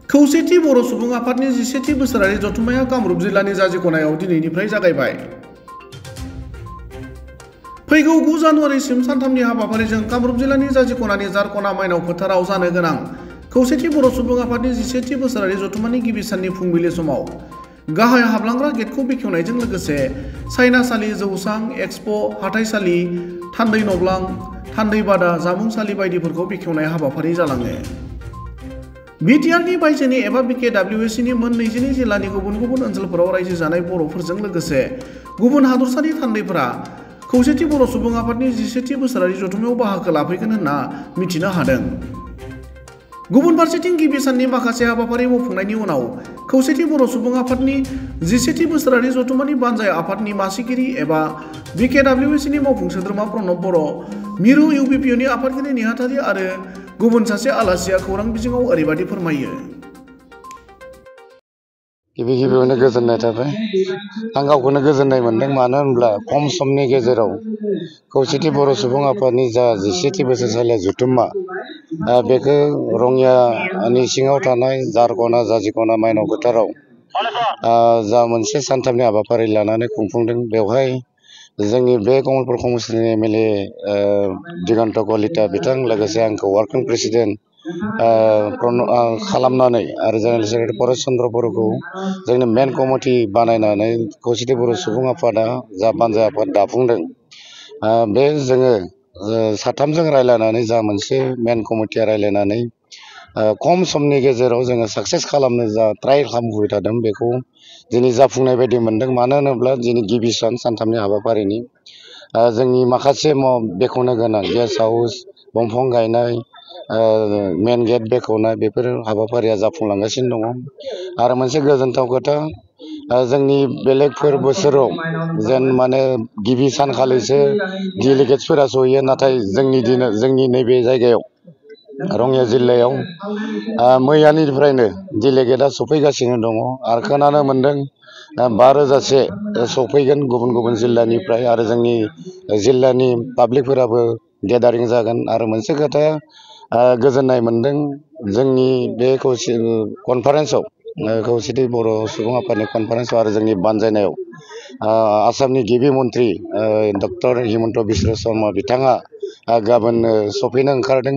खौसेथि बर' सुबुं आफादनि 11थि बोसोरारि जथुम्माया कामरुप जिल्लानि जाजिखनायाव दिनैनिफ्राय जागायबाय। फैगौ 9 जानुवारिसिम सानथामनि हाबाफारिजों कामरुप जिल्लानि जाजिखनानि जारखना माइनाव फोथाराव जानो गोनां खौसेथि बर' सुबुं आफादनि 11थि बोसोरारि जथुम्मानि गिबि साननि फुंबिलि समाव गाहाय हाबलांग्रा गेटखौ बेखेवनायजों लोगोसे सायनासालि, जौसां, एक्सप', हाथाइसालि, थान्दै नब्लां, थान्दै बादा, जामुंसालि बायदिफोरखौ बेखेवनाय हाबाफारि जालाङो। बिटिआरनि बायजोनि एबा बिकेडब्लिउएसिनि मोन 22 जिल्लानि गुबुन गुबुन ओनसोलफोराव रायजो जानाय बर'फोरजों लोगोसे गुबुन हादरसानि थान्दैफोरा खौसेथि बर' सुबुं आफादनि 11थि बोसोरारि जथुम्मायाव बाहागो लाफैगोन होनना मिथिनो हादों। गुबुन फारसेथिं गिबि साननि माखासे हाबाफारि मावफुंनायनि उनाव खौसेथि बर' सुबुं आफादनि 11थि बोसोरारि जथुम्मानि बानजाय आफादनि मासिगिरि एबा बिकेडब्लिउएसिनि मावफुं सोद्रोमा प्रणब बर', मिरु इउबिपिअनि आफादगिरि नेहाथारि आरो गुबुन सासे आलासिया खौरां बिजोङाव ओरैबायदि फोरमायो। गिबियावनो गोजोननाय थाबाय। आं गावखौनो गोजोननाय मोनदों, मानो होनब्ला खम समनि गेजेराव खौसेथि बर' सुबुं आफादनि जा 11थि बोसोरसालि जथुम्मा बेखौ रङियानि सिङाव थानाय जारखना जाजिखना माइनाव फोथाराव जा मोनसे सानथामनि हाबाफारि लानानै खुंफुंदों। बेवहाय जोंनि बे कमलपुर कमिसननि एमएलए दिगन्त कलिता बिथां, लोगोसे आंखौ वार्किं प्रेसिडेन्ट खालामनानै आरो जेनेरेल सेक्रेटारि परेश चन्द्र बर'खौ जोंनि मेन कमिटि बानायनानै खौसेथि बर' सुबुं आफादा जा बानजाय आफाद दाफुंदों। बे जोङो साथामजों रायलायनानै जा मोनसे मेन कमिटिया रायलायनानै खम समनि गेजेराव जोङो साक्सेस खालामनो जा ट्राइ खालामबोबाय थादों, बेखौ दिनै जाफुंनाय बायदि मोनदों। मानो होनोब्ला दिनै गिबि सानथामनि हाबाफारिनि जोंनि माखासे बेखेवनो गोनां गेस्ट हाउस, दंफां गायनाय, मेन गेट बेखेवनाय, बेफोर हाबाफारिया जाफुंलांगासिनो दङ। आरो मोनसे गोजोनथाव खोथा, जोंनि बेलेगफोर बोसोराव जेन माने गिबि सानखालिसो डेलिगेट्सफोरा सहैयो, नाथाय जोंनि नैबे जायगायाव रङिया जिल्लायाव मैयानिफ्रायनो डेलिगेटआ सफैगासिनो दङ आरो खोनानो मोनदों 5,000से सफैगोन गुबुन गुबुन जिल्लानिफ्राय, आरो जोंनि जिल्लानि पाब्लिकफोराबो गेदारिं जागोन। आरो मोनसे खोथाया गोजोननाय मोनदों, जोंनि बे कनफारेन्सआव खौसेथि बर' सुबुं आफादनि कनफारेन्सआव आरो जोंनि बानजायनायाव आसामनि गिबि मन्त्रि डक्टर हिमन्त बिश्व शर्मा बिथाङा गाबोन सफैनो ओंखारदों,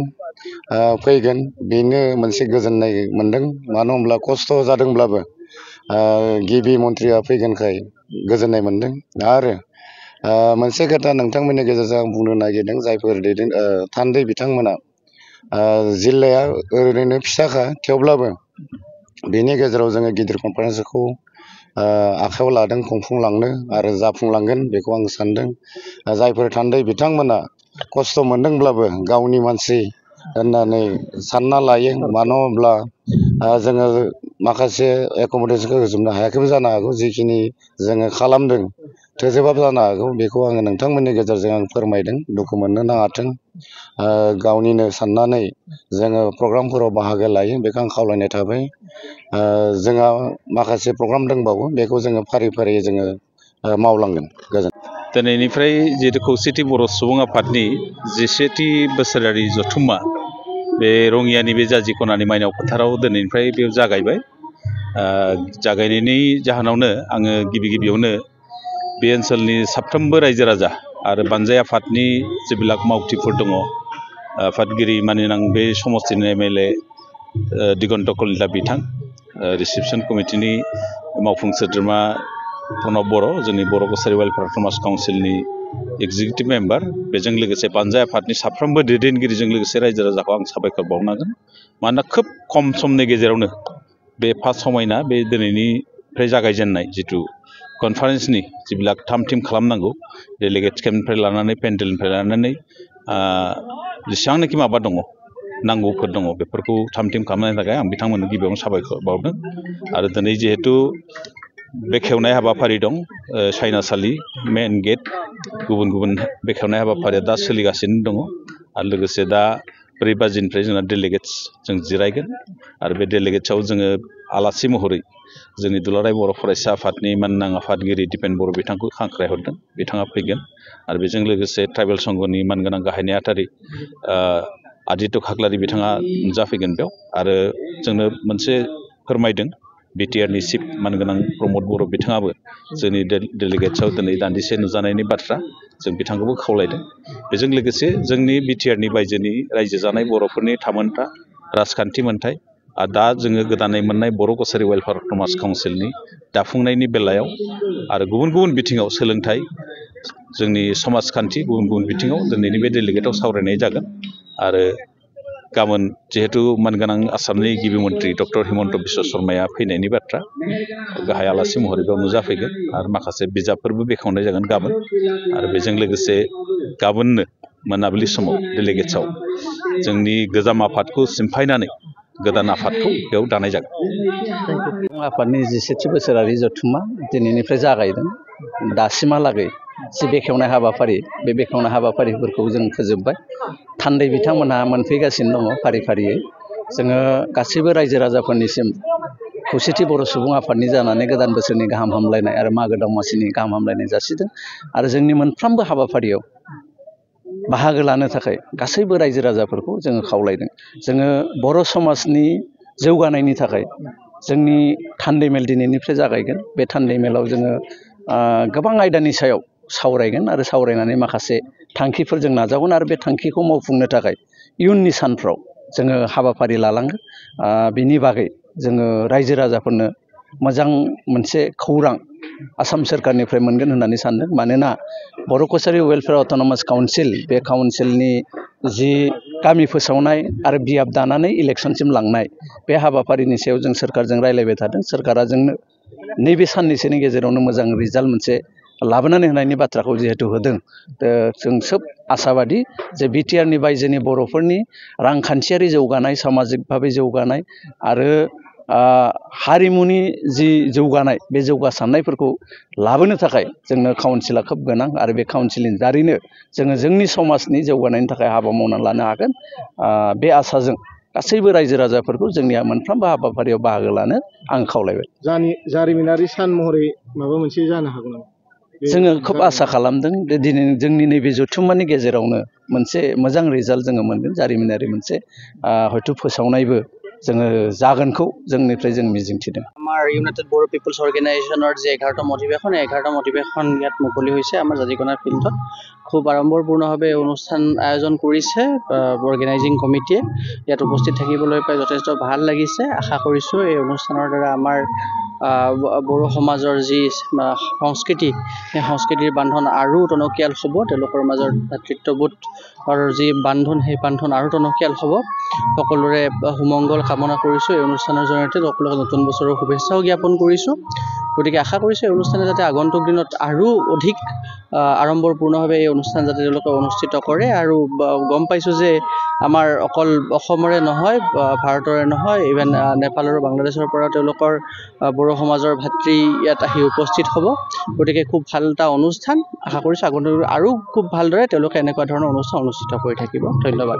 फैगोन। बेनो मोनसे गोजोननाय मोनदों, मानो होनब्ला खस्थ' जादोंब्लाबो गिबि मन्थ्रिया फैगोनखाय गोजोननाय मोनदों। आरो मोनसे खोथा नोंथांमोननि गेजेरजों आं बुंनो नागिरदों, जायफोर थान्दै बिथांमोना जिल्लाया ओरैनो फिसाखा, थेवब्लाबो बेनि गेजेराव जोङो गिदिर कनफारेन्सखौ आखायाव लादों खुंफुंलांनो आरो जाफुंलांगोन बेखौ आं सानदों। जायफोर थान्दै बिथांमोना खस्थ' मोनदोंब्लाबो गावनि मानसि होननानै सानना लायो, मानो होनब्ला जोङो माखासे एक'मडेसनखौ होजोबनो हायाखैबो जानो हागौ, जिखिनि जोङो खालामदों थोजोबाबो जानो हागौ। बेखौ आङो नोंथांमोननि गेजेरजों आं फोरमायदों, दुखु मोननो नाङाथों, गावनिनो साननानै जोङो प्रग्रामफोराव बाहागो लायो, बेखौ आं खावलायनाय थाबाय। जोंहा माखासे प्रग्राम दंबावो, बेखौ जोङो फारि फारि जोङो मावलांगोन। दिनैनिफ्राय जिहेतु खौसेथि बर' सुबुं आफादनि 11थि बोसोरारि जथुम्मा बे रङियानि बे जाजिखनानि माइनाव फोथाराव दिनैनिफ्राय बेयाव जागायबाय। जागायनायनि जाहोनावनो आङो गिबियावनो बे ओनसोलनि साफ्रोमबो रायजो राजा आरो बानजाय आफादनि जेবিলাক मावथिफोर दङ, आफादगिरि मानिनां बे समस्तिनि एमएलए दिगन्त कलिता बिथां, रिसेपसन कमिटिनि मावफुं सोद्रोमा प्रणब बर', जोंनि बर' कसारि वेलफेयार समाज काउन्सिलनि एक्जिकिउटिभ मेम्बार, बेजों लोगोसे बानजाय आफादनि साफ्रोमबो दैदेनगिरिजों लोगोसे रायजो राजाखौ आं साबायखर बावनांगोन। मानोना खोब खम समनि गेजेरावनो बे फार्स्ट समायना बे दिनैनिफ्राय जागायजेननाय जिथु कनफारेन्सनि जिবিলাক थाम थिम खालामनांगौ, डेलिगेट्स केम्पनिफ्राय लानानै पेन्डेलनिफ्राय लानानै जेसेबांनाखि माबा दङ, नांगौफोर दङ, बेफोरखौ थाम थिम खालामनायनि थाखाय आं बिथांमोननो गिबियावनो साबायखर बावदों। आरो दिनै जिहेतु बेखेवनाय हाबाफारि दं, सायनासालि, मेन गेट, गुबुन गुबुन बेखेवनाय हाबाफारिया दा सोलिगासिनो दङ। आरो लोगोसे दा 4 बाजिनिफ्राय जोंना डेलिगेट्स जों जिरायगोन, आरो बे डेलिगेट्सआव जोङो आलासि महरै जोंनि दुलाराय बर' फरायसा आफादनि माननां आफादगिरि दिपेन बर' बिथांखौ हांख्रायहरदों, बिथाङा फैगोन। आरो बेजों लोगोसे ट्राइबेल संघनि मानगोनां गाहाय नेहाथारि आदित्य खाख्लारि बिथाङा नुजाफैगोन बेयाव। आरो जोंनो मोनसे फोरमायदों बिटिआरनि चिफ मानगोनां प्रमद बर' बिथाङाबो जोंनि डेलिगेट्सआव दिनै दान्दिसे नुजानायनि बाथ्रा जों बिथांखौबो खावलायदों बेजों लोगोसे जोंनि बिटिआरनि बायजोनि रायजो जानाय बर'फोरनि थामोनथा राजखान्थि मोनथाय आरो दा जोङो गोदानै मोननाय बर' कसारि वेलफेयार समाज काउन्सिलनि दाफुंनायनि बेलायाव आरो गुबुन गुबुन बिथिङाव सोलोंथाइ जोंनि समाजखान्थि गुबुन गुबुन बिथिङाव दिनैनि बे डेलिगेटआव सावरायनाय जागोन आरो गाबोन जिहेतु मानगोनां आसामनि गिबि मन्थ्रि डक्टर हिमन्त बिश्व शर्माया फैनायनि बाथ्रा गाहाय आलासि महरै बेयाव नुजाफैगोन आरो माखासे बिजाबफोरबो बेखेवनाय जागोन गाबोन आरो बेजों लोगोसे गाबोननो मोनाबिलि समाव डेलिगेट्सआव जोंनि गोजाम आफादखौ सिमफायनानै गोदान आफादखौ बेयाव दानाय जागोन। आफादनि 17थि बोसोरारि जथुम्मा दिनैनिफ्राय जागायदों दासिमहालागै जि बेखेवनाय हाबाफारि बे बेखेवनाय हाबाफारिफोरखौ जों फोजोबबाय थान्दै बिथांमोनहा मोनफैगासिनो दङ फारि फारियै जोङो गासैबो रायजो राजाफोरनिसिम खौसेथि बर' सुबुं आफादनि जानानै गोदान बोसोरनि गाहाम हामलायनाय आरो मागो दमासिनि गाहाम हामलायनाय जासिदों आरो जोंनि मोनफ्रोमबो हाबाफारियाव बाहागो लानो थाखाय गासैबो रायजो राजाफोरखौ जोङो खावलायदों जोङो बर' समाजनि जौगानायनि थाखाय जोंनि थान्दै मेल दिनैनिफ्राय जागायगोन बे थान्दै मेलाव जोङो गोबां आयदानि सायाव सावरायगोन आरो सावरायनानै माखासे थांखिफोर जों नाजावगोन आरो बे थांखिखौ मावफुंनो थाखाय इयुननि सानफ्राव जोङो हाबाफारि लालांगोन बिनि बागै जोङो रायजो राजाफोरनो मोजां मोनसे खौरां आसाम सोरखारनिफ्राय मोनगोन होननानै सानदों मानोना बर' कसारि वेलफेयार अट'नमास काउन्सिल बे काउन्सिलनि जि गामि फोसावनाय आरो बियाब दानानै इलेक्सनसिम लांनाय बे हाबाफारिनि सायाव जों सोरखारजों रायलायबाय थादों सोरखारा जोंनो नैबे साननैसोनि गेजेरावनो मोजां रिजाल्ट मोनसे लाबोनानै होनायनि बाथ्राखौ जिहेतु होदों जों सोब आसाबादि जे बिटिआरनि बायजोनि बर'फोरनि रांखान्थियारि जौगानाय सामाजिक भाबै जौगानाय आरो हारिमुनि जि जौगानाय बे जौगासारनायफोरखौ लाबोनो थाखाय जोंनो काउन्सिला खोब गोनां आरो बे काउन्सिलनि दारैनो जोङो जोंनि समाजनि जौगानायनि थाखाय हाबा मावनानै लानो हागोन बे आसाजों गासैबो रायजो राजाफोरखौ जोंनिया मोनफ्रोमबो हाबाफारियाव बाहागो लानो आं खावलायबाय। जारिमिनारि सान महरै माबा मोनसे जानो हागौ नामा? जोङो खोब आसा खालामदों दिनै जोंनि नैबे जथुम्मानि गेजेरावनो मोनसे मोजां रिजाल्ट जोङो मोनगोन जारिमिनारि मोनसे हयथ' फोसावनायबो जोङো जागोनखौ जोंनिफ्राय जों मिजिंथिदों। আমাৰ ইউনাইটেড বড়ো পিপলছ অৰ্গেনাইজেশ্যনৰ যে 11টা মটিভেশ্যন 11টা মটিভেশ্যন ইয়াত মুকলি হৈছে আমাৰ জাজিকোনা ফিল্ডত খুব আড়ম্বৰপূৰ্ণভাৱে অনুষ্ঠান আয়োজন কৰিছে অৰ্গেনাইজিং কমিটিয়ে ইয়াত উপস্থিত থাকিবলৈ পাই যথেষ্ট ভাল লাগিছে আশা কৰিছোঁ এই অনুষ্ঠানৰ দ্বাৰা আমাৰ বড়ো সমাজৰ যি সংস্কৃতি সেই সংস্কৃতিৰ বান্ধন আৰু টনকিয়াল হ'ব তেওঁলোকৰ মাজৰ ভাতৃত্ববোধৰ যি বান্ধন সেই বান্ধন আৰু টনকিয়াল হ'ব সকলোৰে সুমংগল কামনা কৰিছোঁ এই অনুষ্ঠানৰ জৰিয়তে সকলোকে নতুন বছৰৰ শুভেচ্ছাও জ্ঞাপন কৰিছোঁ গতিকে আশা কৰিছোঁ এই অনুষ্ঠানে যাতে আগন্তুক দিনত আৰু অধিক আড়ম্বৰপূৰ্ণভাৱে এই অনুষ্ঠান যাতে তেওঁলোকে অনুষ্ঠিত কৰে আৰু গম পাইছোঁ যে আমাৰ অকল অসমৰে নহয় ভাৰতৰে নহয় ইভেন নেপাল আৰু বাংলাদেশৰ পৰা তেওঁলোকৰ বড়ো সমাজৰ ভাতৃ ইয়াত আহি উপস্থিত হ'ব গতিকে খুব ভাল এটা অনুষ্ঠান আশা কৰিছোঁ আগন্তুক আৰু খুব ভালদৰে তেওঁলোকে এনেকুৱা ধৰণৰ অনুষ্ঠান অনুষ্ঠিত কৰি থাকিব ধন্যবাদ।